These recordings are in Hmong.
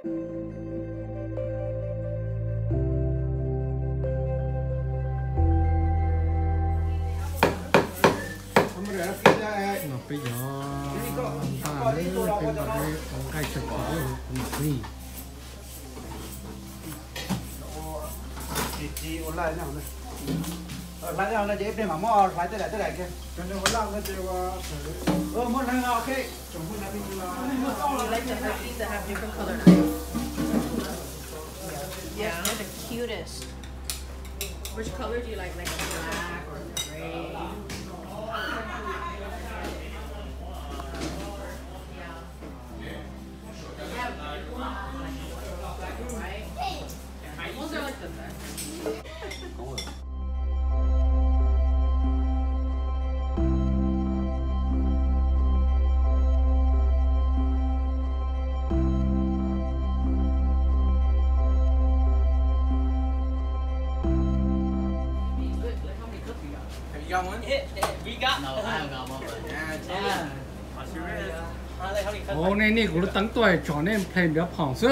No peb cov npaj lawm, peb npaj peb ua nqaij tshaj plaws tus mam li. Hlais no ces ib pliag mam muab hlais tej daim tej daim kiag. Muab hlais no, ok. You like the cookies that have different colored ice? Yeah, they're the cutest. Which color do you like? Like a black or a gray? Yeah. They have black and white. Yeah, those are like the best. Ua nej, nej kuv lub teeb tuaj tsom nej play npiav phoom xwb.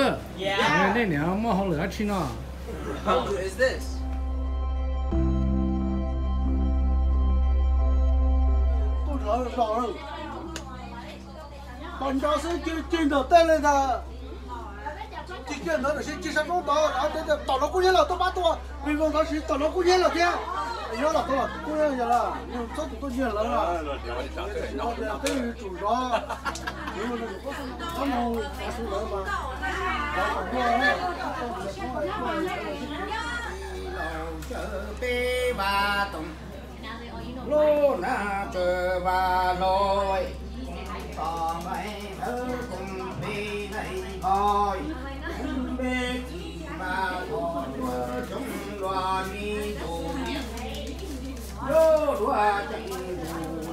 Nej niam muaj hauj lwm dab tsi no? Tuaj nrov xwb, cig ntawm tej li ntag. Cig kiag ntawd, tam sim cig sab roob tod, tom no kub hnyiab lawm, tuaj pab tua, vim vos ntawd sis tom no kub hnyiab lawm thiab. Yuav los tau los kub hnyiab lawm, yog txhob tus tuaj nyiag lawv. Peb yuav tsum zov, txhob mus xu lawv mas. Peb va toom lub na tsw va hlo, tso nqaij thawb koom peb neej nqo, peb txiv va hlo tuaj coob luag li tus niam, lub duav ceev tus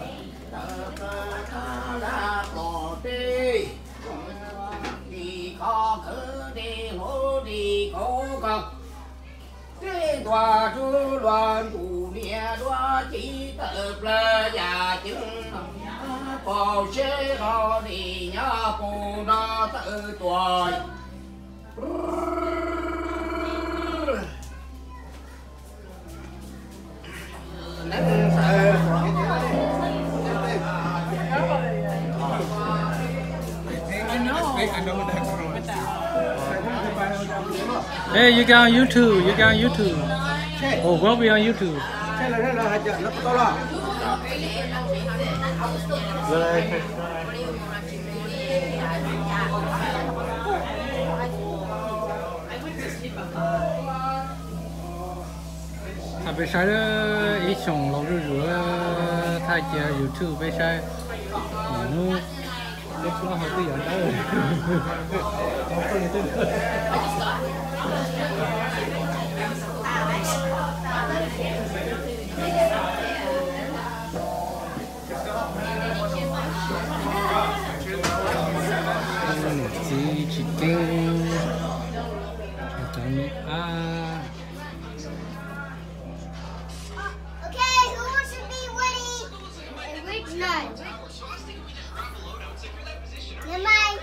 tawm plaws tag dab pom teb, li khov khwv li hmuv li kauv koj. Tej ntuas rub luag ntuj niam duav ci tawm plaws yam ceev, pom seb ho li nyob puv nrov tawm tuaj. Hey, you got on YouTube, you got on YouTube. Oh, we'll be on YouTube. Thaij peb saib, ib xyoos laus zuj zus, thaij cia YouTube peb saib. Hnub peb plaub hau twb yuav dawb. Niam txiv tsis keeb, cov me ab. Okay, who wants to be Winnie and Rich Nut? Never mind.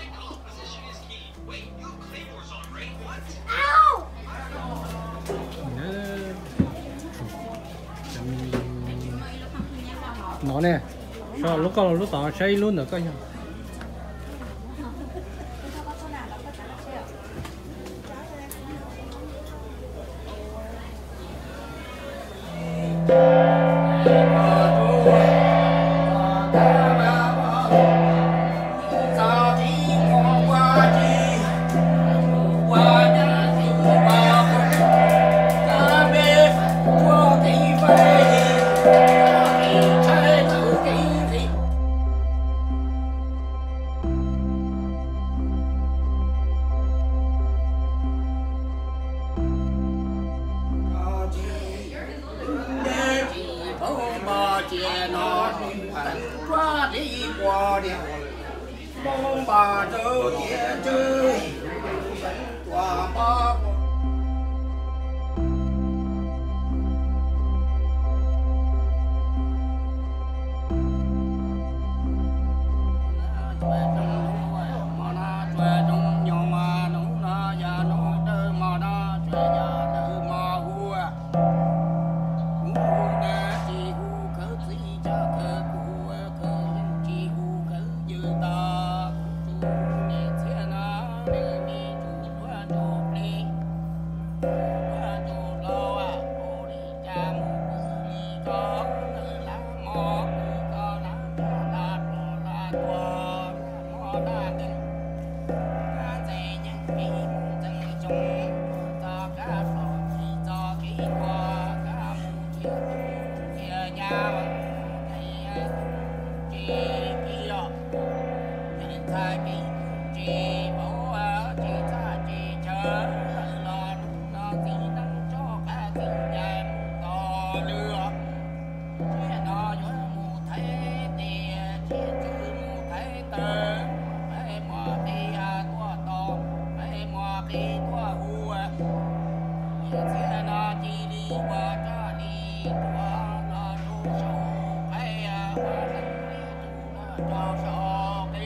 No ne, so lub koj los lub tod saib ib lub ntawm koj yog. Tsis cia mus thaiv tsis kiv, tsis ntxhais kev tsis vauv, tsis txaj tsis chaw, lawm los hnub no txiv neej tso qab txiv ncaim mus tos lwm. Tsiaj no yuav mus thaiv tias tsiaj tswv mus thaiv taws, peb muaj qi tuaj tos, peb muaj qi tuaj hu. Tsiaj no cia li ua raj li tuaj los rau saum qe, ua raj li tuaj los rau saum qe,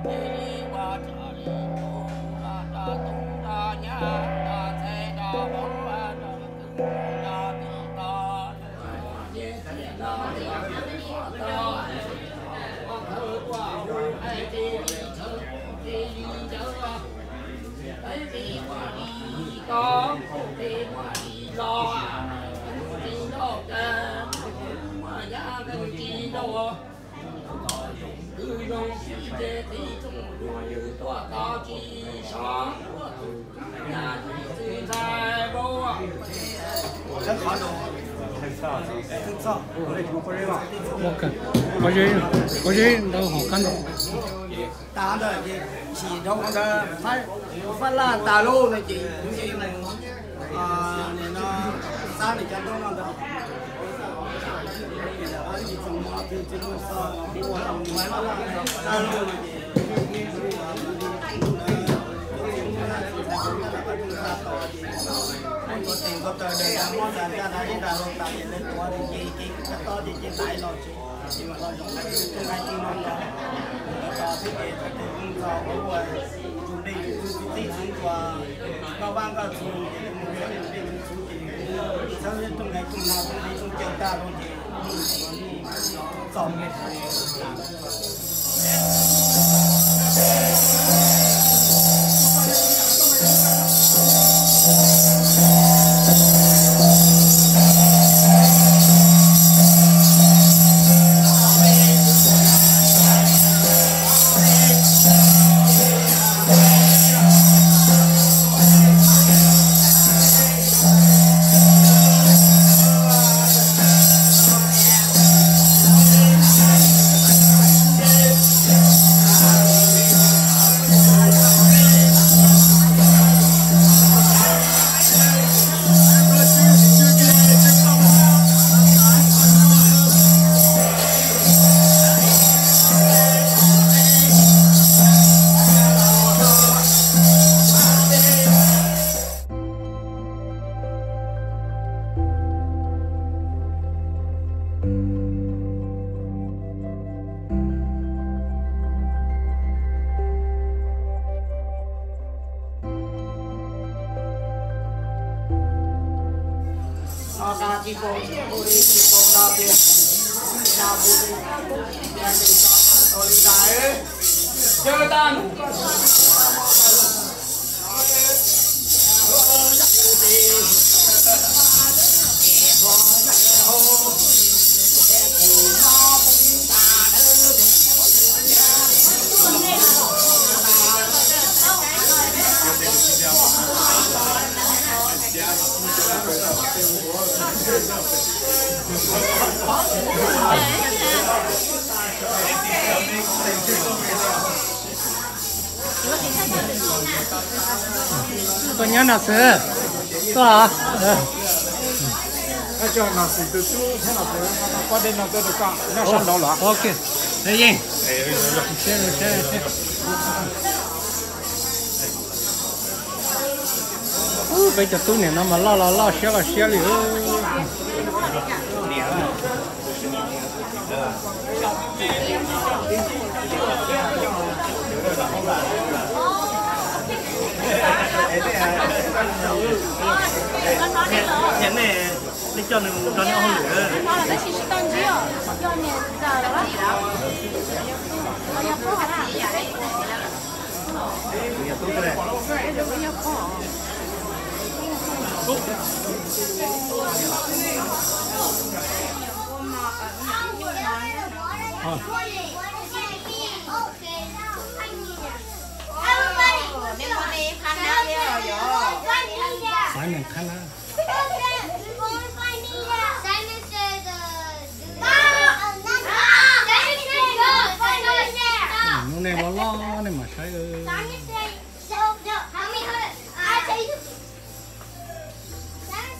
cia li ua raj li tuaj los rau tub rau nyab rau ntxhais rau vauv rau kwv rau tij rau Qhov zoo, qhov zoo ntau hom qab ntau. Tas ntawd ces sim dhau ntawd Fab Laj tas lauj no ces mus, nim no xab nws cov ntaub no ntawd. Tsis txog mo twg tsis muaj xo ua Fab Laj tas lauj no ces ua tes nkaus taws daws tas muab tas tas tas ib tas lauj tas ces lawv tuav ces ces tas tob ces ces tas ib los tsev. Ces mam los zaum rooj nqaij rooj no los, los txog xwb ces txhais tes rooj txog ua tus npe tus txwv txwv txwv txwv ua nkoj vaj nkoj txhu ces mus txhawb npe tus txwv ces txhawb rooj nqaij rooj no rooj nqaij rooj caw tag los ces txog Koj nyob no xwb. Koj, koj dej no tuaj rau koj nyob sab nraud los? Ok, yeej. Ub, peb cov tub niam no mas loj los loj siab los siab li. Nej, nej coj nws mus rau nej ob hauj lwm. Xav nees qhab na. Los los nej mam saib. Simon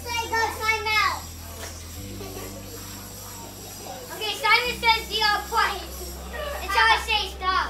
said, "Go time out." Okay, Simon says, "Be all quiet." Until I say stop.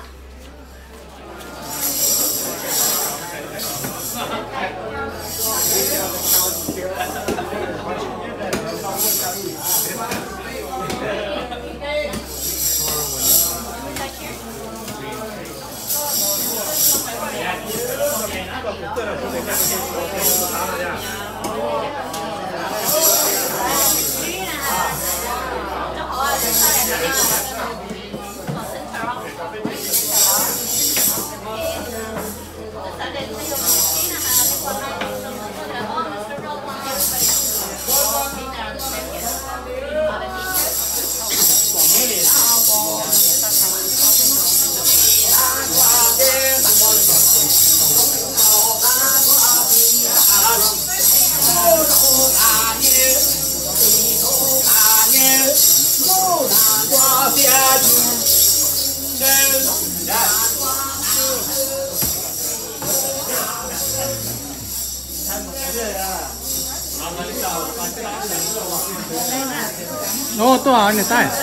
Ov, tuaj niam tais.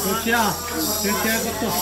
Kuv siab, kuv siab koj tuaj.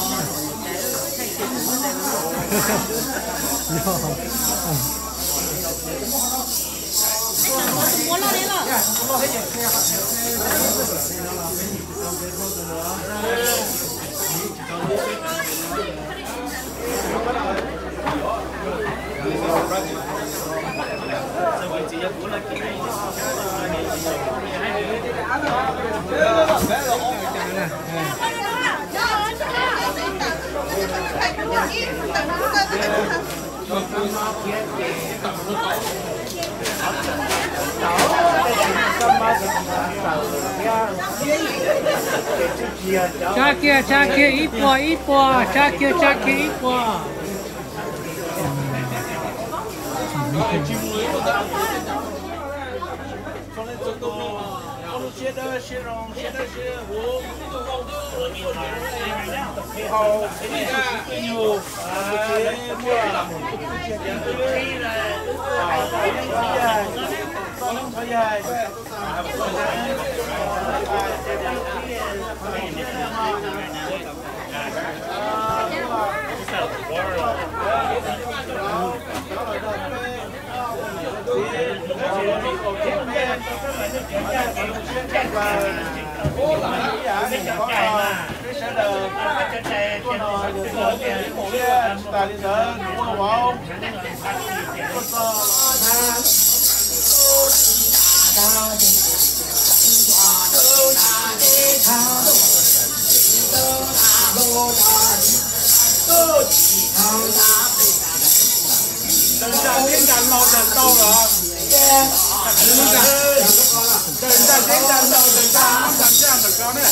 Tsa kiag, tsa kiag ib puas, ib puas, tsa kiag, tsa kiag ib puas. Peb sawv daws tuaj no yog tias ib mus thiab, tsis tas li ntawd kuv ua vauv tuaj txog los na. Daws ntsag thiab ntsag laus daws ntau los. Daws ntsag thiab ntsag laus daws ntau, ntsag ntsag ntawm ko na.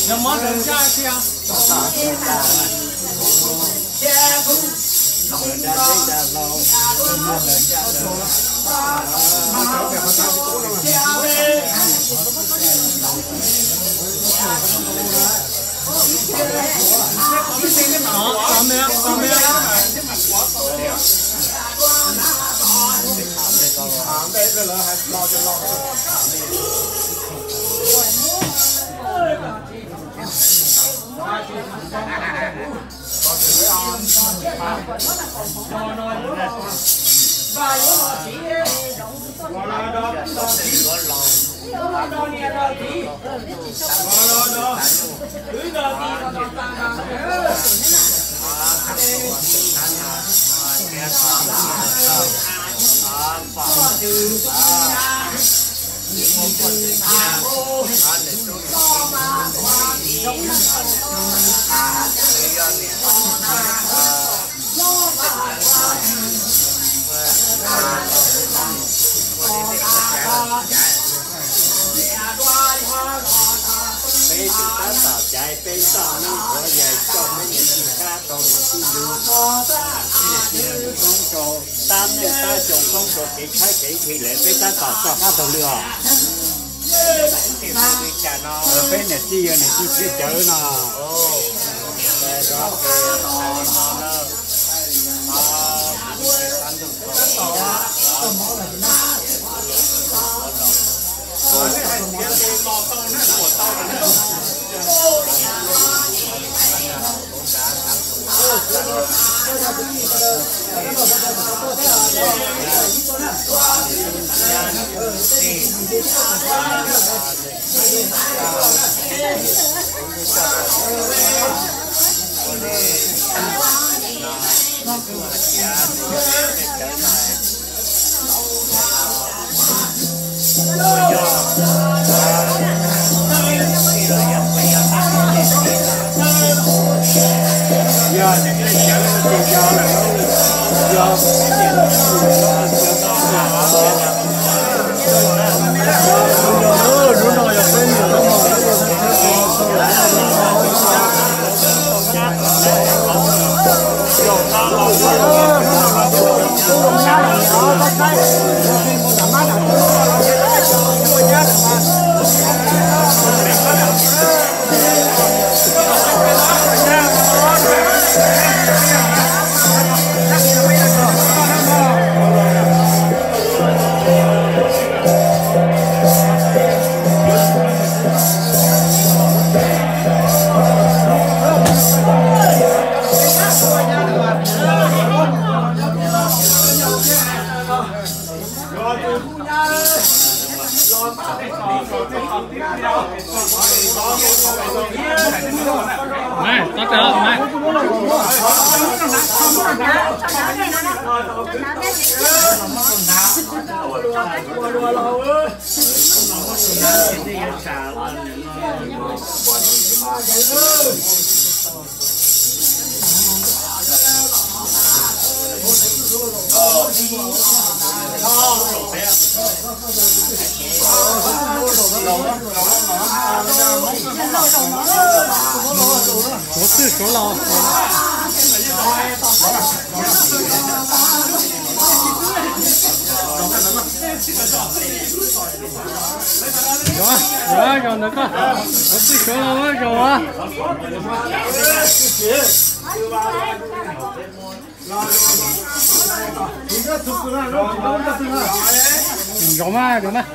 Nws muab nws ntsaj tiag. Peb tus tab tom caiv peb toj neeb qhuav yog coj peb niam tij qab rau niam tij lub, peb niam tij lub koob rau tab neej tab xyoo koob rau kev tshaib kev nqhis lawm peb tab tom toj qab taug lw os. Peb niam tij yog niam tij txiaj cawv no. Suav txwj suav laus. Zov, zov, zov ntawd koj. Suav txwj suav laus zov. Zov mas, zov mas.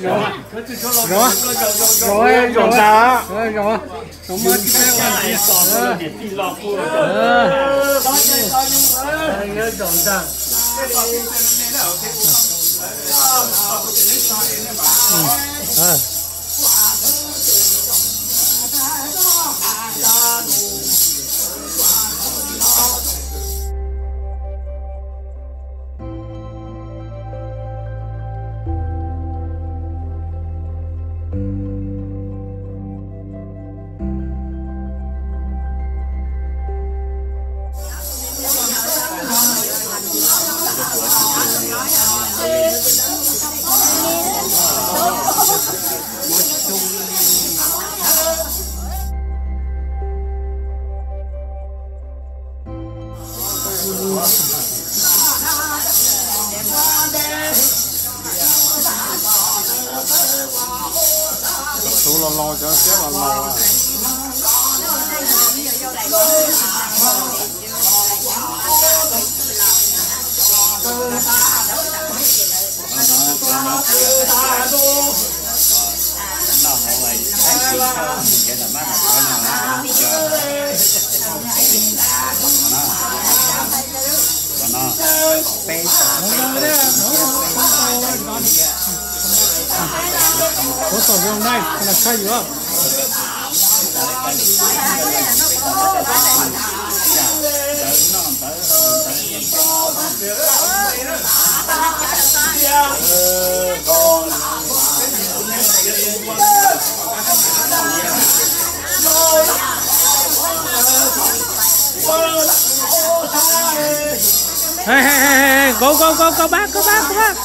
Zov, zov, zov, zov mas. Zov mas, zov mas. Tus los laus cov siab los laus. Peb tas, peb tas, peb tas. Both of them nice, gonna try you out. Hey, hey, hey, hey, go, go, go, go back, go back, go back.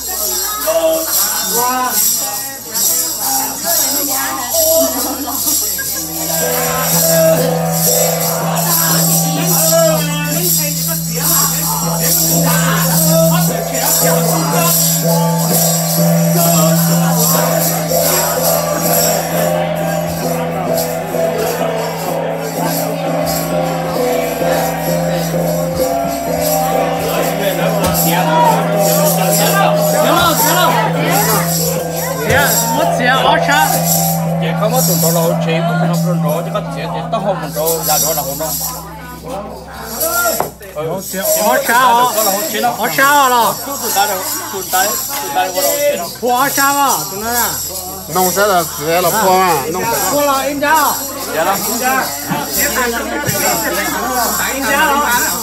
Muab txiav ob sab. Ces koj muab tus nrov los hauv tsev, muab tus no nrov ces koj txiav ces taub hau mus nrov ya nrov los hauv no. Txiav ob sab os. Ob sab os los. Phua ob sab os tus no. Noog xwb los txiav los phua mas, noog xwb. Phua los ib nrab. Ib nrab,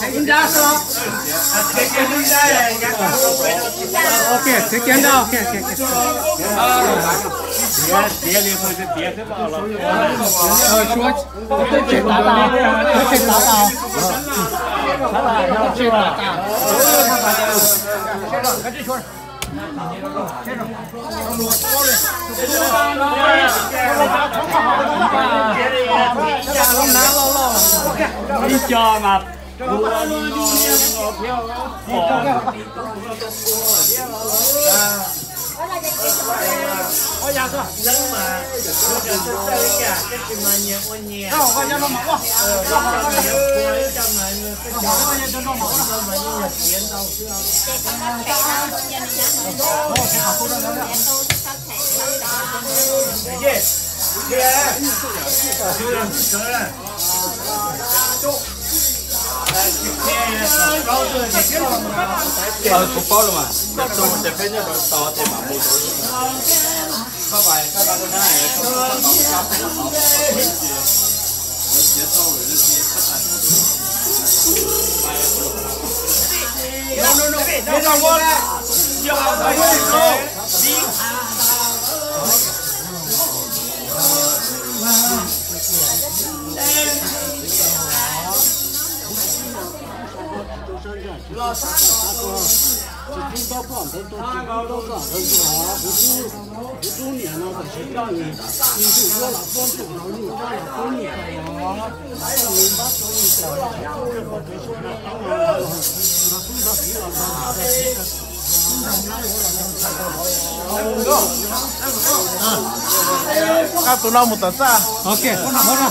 ib nrab xwb. Ok, txiav kiag nrab, ok, ok, ok. Txiav li, txiav xwb. Tsev tav tas, tsev tav tas. Ib co mas. Kuv paub los mas, tus ces peb nyob rau tod ces mam mus. Koj tus no mus tom txaj. Ok, koj no.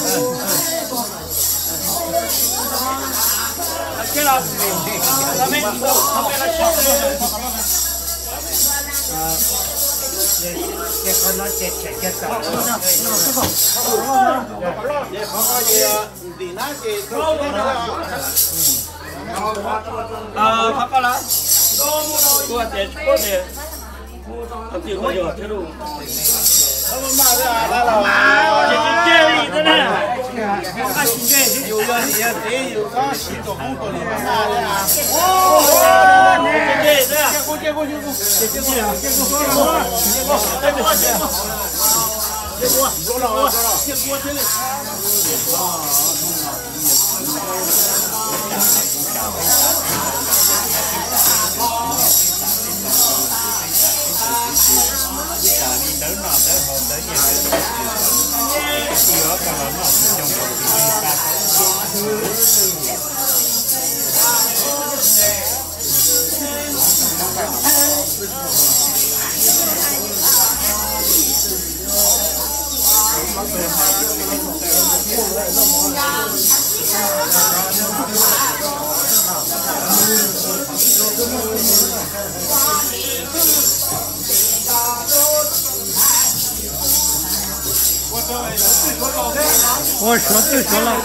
Ua suav twj suav laus.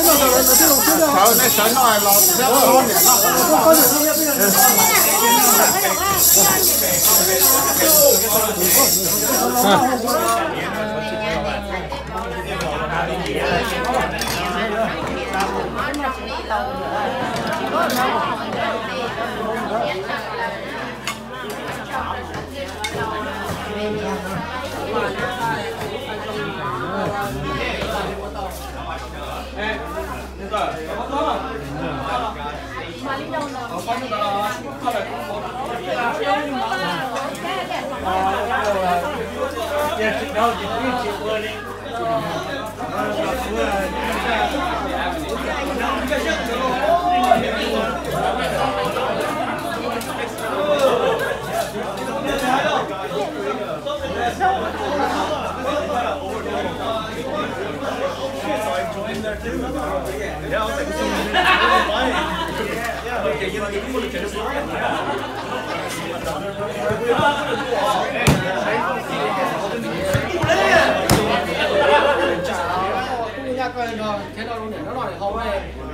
Sawv, nej sawv noj los thiab, niam noj.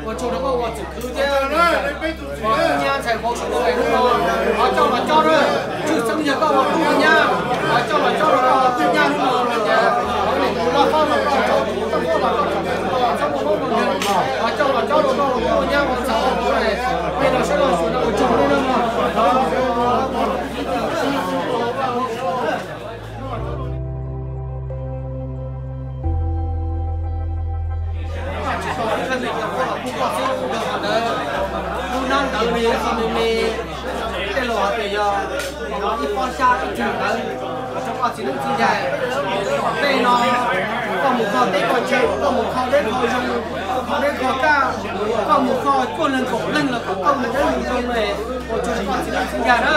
Ua tsaug rau koj ua txwm khwv thiab ua tub nyab ntxhais hauv sawv daws hnub no, thov coj los cob na. Tshwj xeeb yog koj ua tub nyab, thov coj los cob rau koj ua tub nyab hnub no no ces, thov niam tus loj hlob los koj tsom tus, koj muab los koj tsom tus, txhob muaj mob muaj nkeeg, thov coj los cob rau koj ua tub ua nyab ua ntxhais hauv sawv daws, peb los saib los xyuas no ua tsaug nej nawb mog. Tus me me tej laus hais tias yog ib pob xyab ib tug ntawd, rau koj txiv neeb txiv yaig. Tej no koj mus kho teb kho chaw, koj mus kho deb kho zoo, kho deb kho kaj, koj mus kho cuaj leeg kaum leeg los kom koj mus deb mus zoo, ua tsaug rau koj txiv neeb txiv yaig na.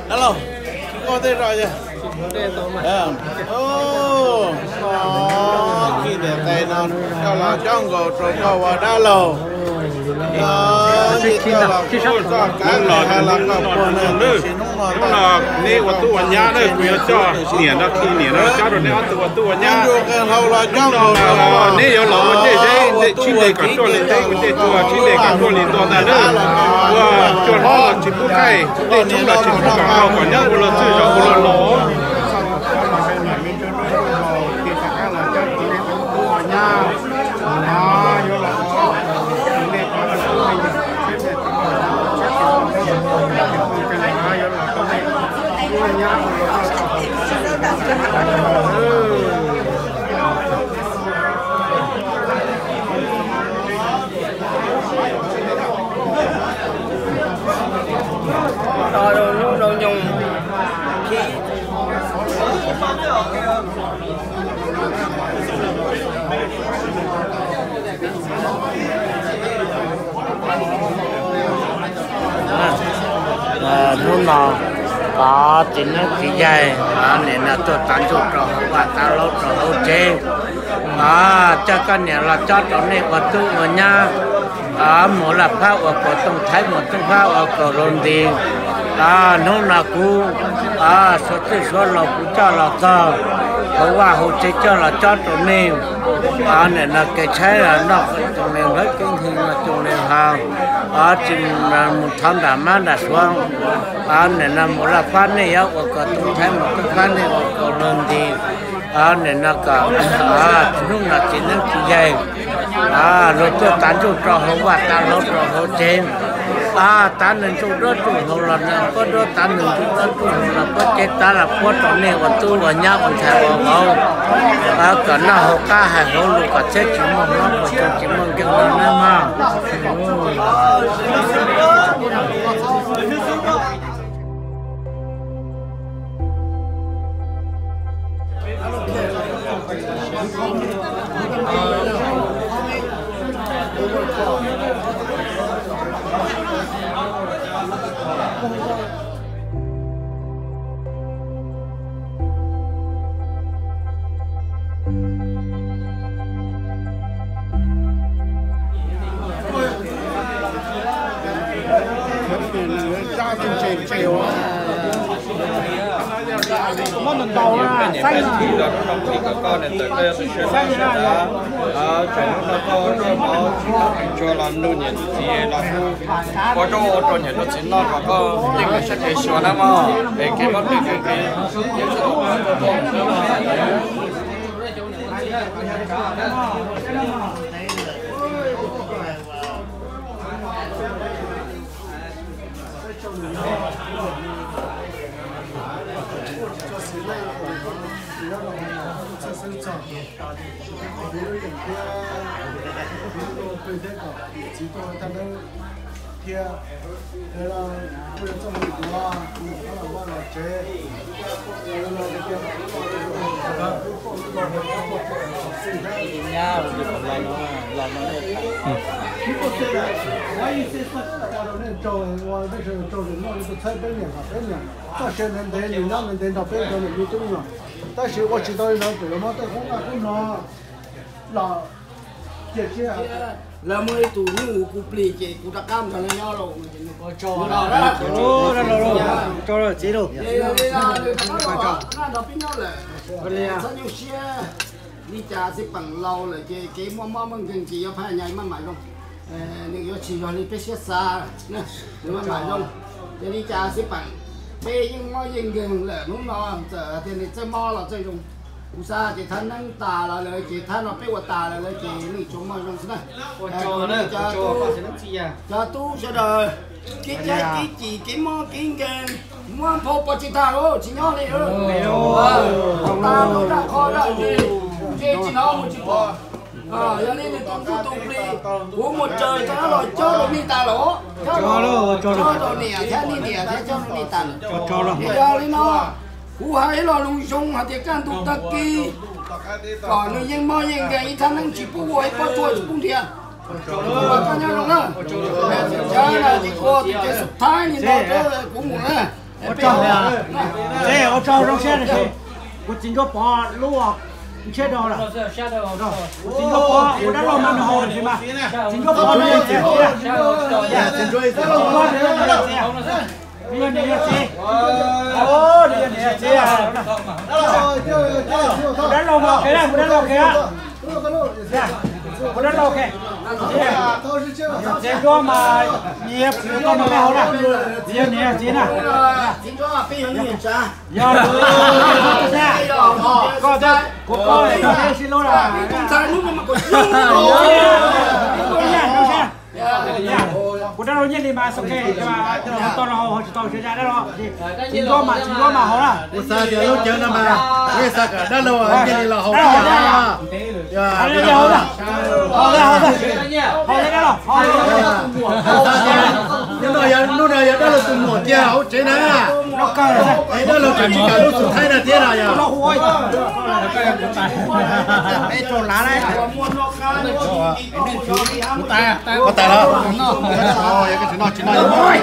Hello, koj tej zos yog? Kij niam tais no coj los cob nkaus rau koj ua dab laug. Hnub no neb ua tub ua nyab na, kuv yuav coj niam no khi niam no cob rau neb ob tug ua tub ua nyab. Hnub no neb yuav los ua ntej zeb, ntej tshib deg kom tuaj li teb, ua ntej tuaj tshib deg kom tuaj li tuaj ntag na. Ua cuaj hlob los tsis pub qaij, ntej tshoob los tsis pub kom noj, kom nyob ua luag txwj zos ua luag laus. Hnub no, txiv neeb txiv yaig, nim no tuaj tav ntsuj rau hauv vaj tav laub rau hauv tsev, coj koj niam los cob rau nej ua tub ua nyab, mus laj phab ua kaus tooj thaib, mus tooj phab ua kaus laus nti. Hnub no kuv suav txwj suav laus kuv coj los txog hauv vaj hauv tsev coj los cob rau nej. Nim no kev tshaib noj coom le hlawv kev nkeeg noj coom le haus, tsis mus thov nram mab nram suav. Nim no mus laj phab nej yuav ua kaus tooj thaib, mus tooj phab nej ua kaus laus nti. Nim no kom hnub no txiv neeb txiv yaig luag tuaj tav ntsuj rau hauv vaj tav laub rau hauv tsev, tav nws ntsuj duab ntsuj hlauv los nws puab duab, tav nws ntsuj duab ntsuj hlauv los puab cev, tav los puab rau nej ua tub ua nyab ua ntxhais ua vauv, kom noj hauv qab hais hauv lus, kom txhiab tsis muaj hlob, kom tsis muaj nkeeg no nawb mog. Ua zaub ua rau niam rau txiv noj kom koj yeej ua sab kev xyuas na mog, es kev mob kev nkeeg kev Cia, kuv yuav txoj hmoo yuav, kuv yuav los vaj los tsev. Ib puas xees, ua ib xees txoj kab rau nej tsaug, ua peb sawv daws tsaug noj ib tug txhawb peb niam kom peb niam txoj sia ntev ntev, nws nyob ntev ntev nrog peb cov niam YouTube no. Tab sis ua tsis tau li ntawd, pem yuav muab tej qoob nqaj qoob no los cia siab. Lawv muaj ib tug nyuj kuv plig ces kuv rov qab nrog nws nyob lauj. Tsaug txiv lauj. Nrog peb nyob lawm, txhob nyuaj siab. Li cas xij peem laus lawm ces kev muaj mob muaj nkeeg ces yuav phaj nyas maj mam zoo. Nws yuav tsis yog li peb siab xav, nws maj mam zoo. Ces li cas xij peem, peb yeej mob yeej nkeeg lawm hnub no, txawm tias nws txawj mob los txawj zoo. Kuv xav tias thaj neeb tas los lawm ces thaj no peb ua tas lawm lawm ces nws tsuas mob zoo xwb na. Cov tub sawv daws, kev cai kev cim kev mob kev nkeeg muab nphau pov tseg tag lauj, tsis nyob li. Tas rau zaj qhov zaj ntse, ntse tsis hnov mus tsis pom. Yog li nws tus ntsuj tus plig, kuv mus raws rov qab los cob rau nej tas lawm, cob rau niam thiab nej niam thiab cob rau nej tas lawm. Yog li no, kuv hais ib lo lus zoo hais tias kaj ntug tag kis kom nws yeej mob yeej nkeeg ib thaj neeb tsis pub ua ib pob tsuas tsis pub nrhiav. Koj nyob zoo na. Ces kuv tus kev xub thaib li no, kuv mus na. Ua tsaug zoo siab, kuv txiv Ntsuab Pov lub ntshiab dau lawm. Kuv txiv Ntsuab Pov, kuv dab laug mas nws haus lawm mas, txiv Ntsuab Pov nws yog txiv, nws yog niam yog txiv, nws yog niam yog txiv. Kuv dab laug mas, kuv dab laug, kuv dab laug, txiv Ntsuab mas, nws yog txiv Ntsuab mas koj haus na, nws yog niam yog txiv na. Yog, koj, kuv koj sib hlub na. Kuv dab laug nyiaj li mas ok, tau los haus, tsis tau tsis ua cas dab laug. Txiv Ntsuab mas, txiv Ntsuab mas haus na. Kuv xav tias lub cawv no mas, kuv xav kom dab laug nyiaj li los haus. Haus, haus, haus, haus, hnub no yog dab laug tus muam cia hauv tsev na. Es dab laug tseem tsis kam lub xub thaib na thiab no yog. Kuv tas, kuv tas los. Yog koj tsis noj, tsis noj.